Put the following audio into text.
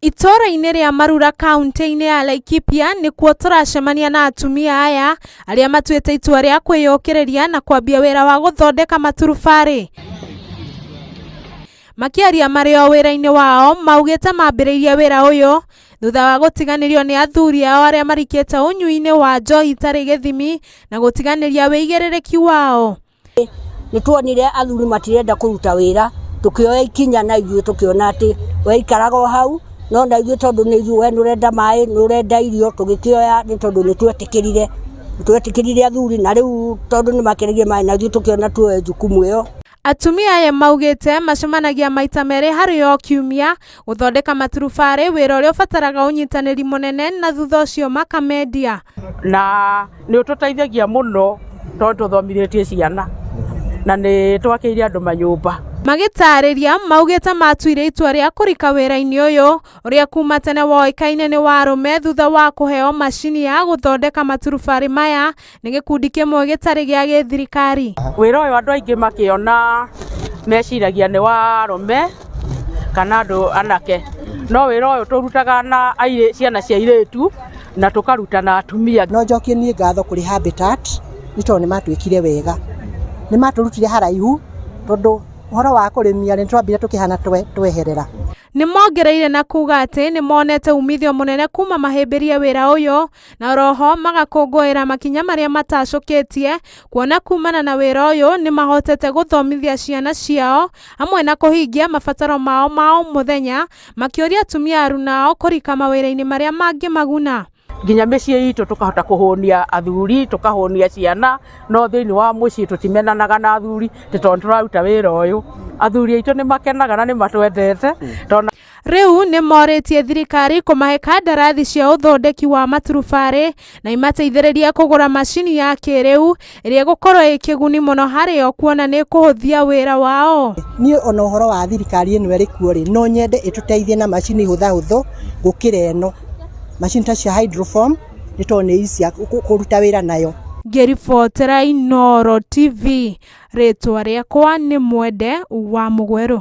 Itũũra-inĩ rĩa Marura kauntĩ-inĩ ya Laikipia nĩkuo tũracemania na atumia aya arĩa matuĩte itua rĩa kwĩyũkĩrĩria na kwambia wĩra wa gũthondeka maturubarĩ. Makĩaria marĩ o wĩra-inĩ wao maugĩte mambĩrĩirie wĩra ũyũ thutha wa gũtiganĩrio nĩ athuri ao arĩa marikĩte ũnyui-inĩ wa njohi itarĩ gĩthimi na gũtiganĩria wĩigĩrĩrĩki wao. Nĩ tuonire athuri matirenda kũruta wĩra, tũkĩoya ikinya na ithuĩ tũkĩona atĩ we ikaraga o hau, no na ithuĩ tondũ nĩ ithuĩ we nĩ ũrenda maĩ, nĩ ũrenda irio, tũgĩkĩoya nĩ tondũ nĩ twetĩkĩrire, nĩ twetĩkĩrire athuri na rĩu tondũ nĩ makĩregire maĩ na ithuĩ tũkĩona tuoe jukumu ĩyo. Atumia aya maugĩte macemanagia maita merĩ harĩ o kiumia gũthondeka maturubarĩ, wĩra ũrĩa ũbataraga ũnyitanĩri mũnene na thutha ũcio makamendia. Na nĩ ũtũteithagia mũno tondũ tũthomithĩtie ciana na nĩ twakĩire andũ manyũmba. Magĩtarĩria maugĩte matuire itua rĩa kũrika wĩra-inĩ ũyũ ũrĩa kuma tene woĩkaine nĩ wa arũme thutha wa kũheo macini ya gũthondeka maturubarĩ maya nĩ gĩkundi kĩmwe gĩtarĩ gĩa gĩthirikari. Wĩra ũyũ andũ aingĩ makĩona meciragia nĩ wa arũme kana andũ anake, no wĩra ũyũ tũrutaga na ciana cia airĩtu na tũkaruta na atumia. No njokie niĩ ngatho kũrĩ Habitat nĩ tondũ nĩ matwĩkire wega, nĩ matũrutire haraihu tondũ ũhoro wa kũrĩmia nĩ twambire tũkĩhana tweherera. Nĩ mongereire na kuga atĩ nĩ monete umithio mũnene kuma mahĩmbĩrie wĩra ũyũ na oroho magakũngũĩra makinya marĩa matacũkĩtie kuona kumana na wĩra ũyũ nĩ mahotete gũthomithia ciana ciao hamwe na kũhingia mabataro mao ma o mũthenya makĩũria atumia aruna ao kũrika mawĩra-inĩ marĩa mangĩmaguna. Nginya mĩciĩ itũ tũkahota kũhũnia athuri, tũkahũnia ciana, no thĩinĩ wa mũciĩ tũtimenanaga na athuri tondũ tũraruta wĩra ũyũ. Athuri aitũ nĩ makenaga na nĩ matwendete tondũ Rĩu nĩ morĩtie thirikari kũmahe kandarathi cia ũthondeki wa maturubarĩ na imateithĩrĩrie kũgũra macini ya kĩrĩu ĩrĩa ĩgũkorwo ĩ kĩguni mũno harĩ o kuona nĩ ĩkũhũthia wĩra wao. Niĩ ona ũhoro wa thirikari ĩno ĩrĩ kuo rĩ, no nyende ĩtũteithie na macini hũthahũthũ gũkĩra ĩno. Macini ta cia hydroform nĩ tondũ nĩ easier kũruta wĩra nayo. Ngĩribotera Inooro TV, rĩtwa rĩakwa nĩ Mwende wa Mũgwerũ.